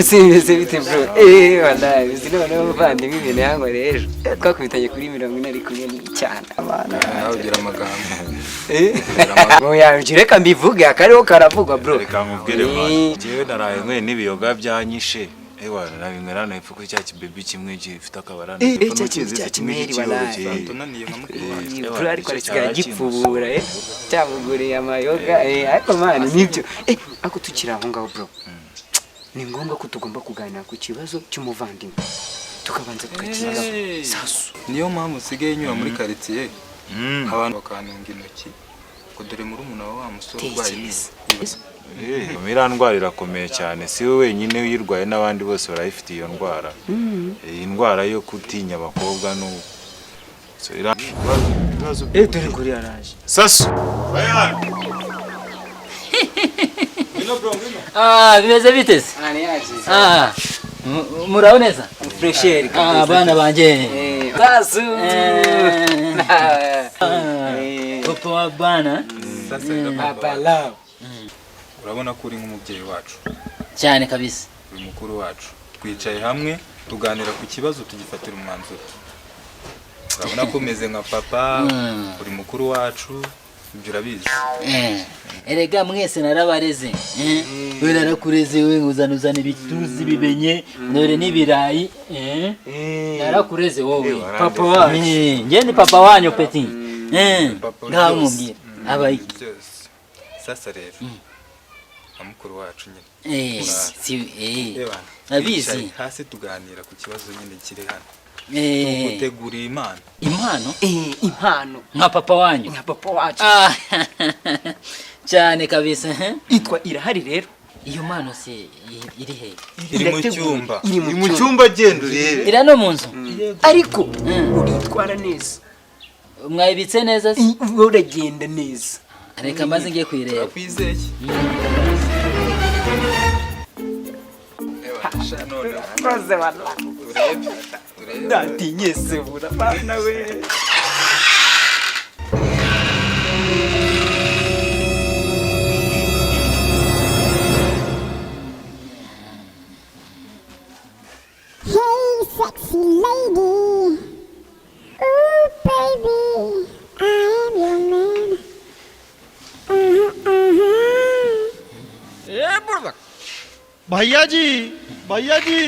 Simeze bite, bro? Wallahi, uzi noneho umuvandimwe ibintu yankoreye ejo. Twakubitanye kuri 40 ari kumwe cyane abana. Nawe ugira amagambo. Oya, reka mbivuge, akariho karavugwa, bro. Reka nkubwire, man, njyewe naraye nyweye n'ibiyoga byanyishe. Ewa, nabinywera hano hepfo kuri cya kibebi kimwe gifite akabara. Cya kintu cya kimeri, wallahi. Tunaniye nka mukuru wacu. Bro, ariko arasigaye agipfubura, cyamuguriye amayoga, ariko man, nibyo, ariko tukiri aho ngaho, bro, ni ngombwa ko tugomba kuganira ku kibazo cy'umuvandimwe, tukabanza tukakigaho sasu. Niyo mpamvu nsigaye nyura muri karitsiye, abantu bakantunga intoki ngo dore murumuna wa wa musore urwaye. Tekereza. Iriya ndwara irakomeye cyane. Si we wenyine uyirwaye, n'abandi bose barayifite iyo ndwara. Iyi ndwara yo gutinya abakobwa no So, ibibazo. Dore nguri yaraje. Sasu. Ah, bimeze bite se? Ah, muraho neza? Fresheri. Ah, abana banje. Sasu. Papa wa bana. Sasa rero, Papa papa, love. urabona ko uri nk'umubyeyi wacu. Cyane kabisa. Uri mukuru wacu. Twicaye hamwe tuganira ku kibazo, tugifatira umwanzuro. Urabona ko umeze nka papa, uri mukuru wacu, ibyo urabizi. Erega mwese narabareze. We narakureze, we uzana uzana ibituzi bibenye dore n'ibirayi. Narakureze wowe. Papa wacu. Nje ni papa wanyu, petit. Papa Ngaho byose. mubwira. Aba iki? Byose. Sasa rero, nka mukuru wacu nyine, Si. Ewa, Abizi. twicaye hasi tuganira ku kibazo nyine kiri hano, gutegura impano. Impano. Impano. Nka papa wanyu. Nka papa wacu. Ah, cyane kabisa, eh? Itwa irahari rero. Iyo mpano se iri he? Iri mu Irateguye. cyumba. Iri Ni mu cyumba, genda urebe. Iri no mu nzu? Ariko uritwara neza. Mwayibitse neza se? Uragenda neza. Reka maze ngiye kuyireba. Turakwizeye. Ewa, sha noneho. Rwose wallahi. Turebe, turebe. Ndatinye se bura bana we. Hey, sexy lady. Ooh, baby, I am your man. Uh-huh, uh-huh. भैया जी, भैया जी,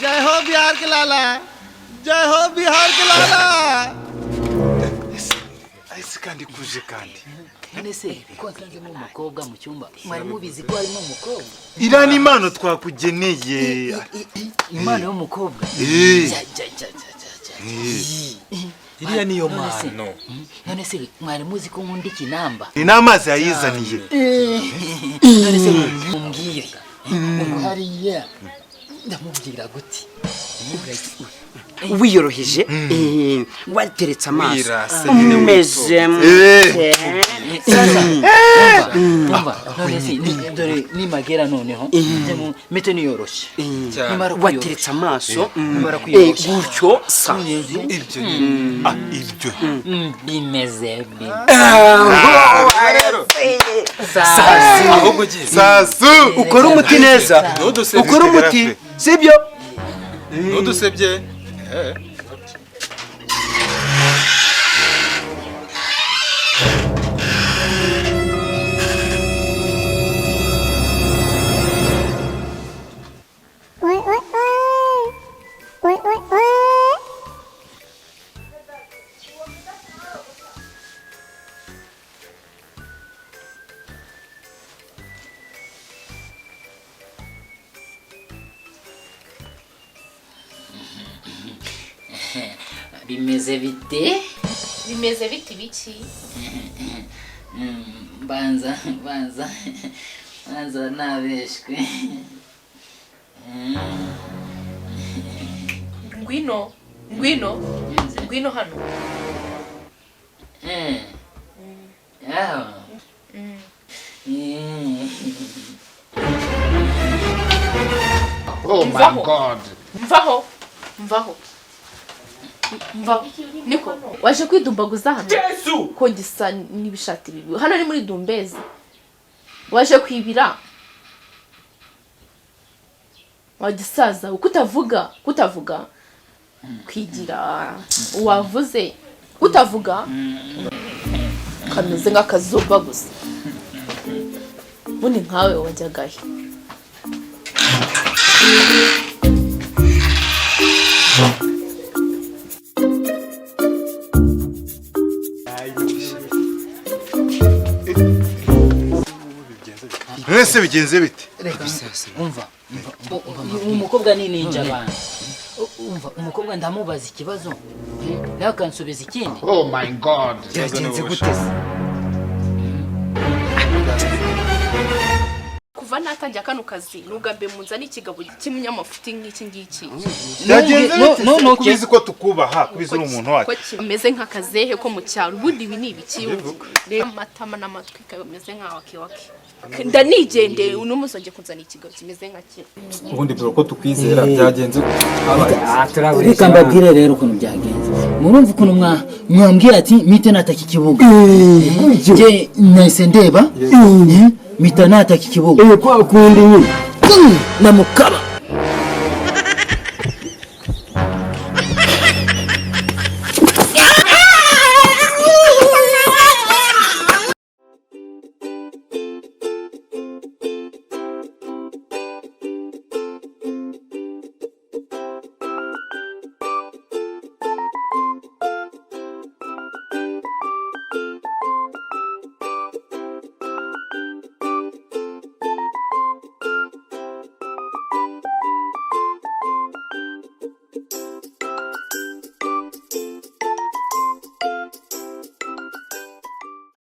जय हो बिहार के लाला, जय हो बिहार के लाला। Ese kandi kuje kandi. None se ko nsanzemo umukobwa mu cyumba, mwari mubizi ko harimo umukobwa? Iriya ni impano twakugeneye. Impano y'umukobwa? Eh. Ja, ja, ja, ja, ja, ja. Iriya niyo None se- mpano. None se mwari muzi ko nkunda ikinamba? Ni n'amazi yayizaniye. None se mumbwire, ubwo hariya ndamubwira gute? Wiyoroheje, wateretse amaso. Wirase nyine. Umeze. Sasa umva, none se dore nimagera noneho mpite niyoroshye. Cyane. Nimara kwiyorosha. Wateretse amaso. Nimara kwiyorosha. Gutyo sa. Ibyo nyine. Ah, ibyo. Bimeze Rero ahubwo giye. Sasu. Ukora umuti neza. Ntudusebye. Ukora umuti, sibyo? Ntudusebye. Wait, wait, wait. Wait, wait, wait. Bimeze bite? Bimeze biti biki? Banza banza banza nabeshwe. Ngwino, ngwino, ngwino hano. Aho. Mvaho, mvaho, mvaho, mvaho! Niko waje kwidumbaguza hano ko gisa n'ibishati bibi? Hano ni muri dumbezi waje kwibira? Wagisaza kutavuga, kutavuga kwigira wavuze kutavuga kameze nk'akazuba gusa. Bundi nkawe wajyagahe? Mwese bigenze bite? Umva, umukobwa ni ninja abantu. Umva, umukobwa ndamubaza ikibazo nawe akansubiza ikindi. Oh my God. Byagenze gute se? Kuva natangira kano kazi nubwa mbere munzana ikigabo cy'umunyamafuti nk'iki ngiki. Byagenze bite? No, no, Kubizi ko tukubaha, kubizi uri umuntu wacu. Ko kimeze nk'akazehe ko mu cyaro. Ubundi ibi ni ibiki? Reba amatama n'amatwi kameze nka wakiwaki. Ndanigendeye, uno munsi wongeye kunzana ikigabo kimeze nka kino. Ubundi bro, ko tukwizera, byagenze habaye? Reka mbabwire rero ukuntu byagenze. Murumva ukuntu mwambwira ati mite nataka ikibuga, nje nahise ndeba, mita nataka ikibuga Kwa kundi nyine namukaba.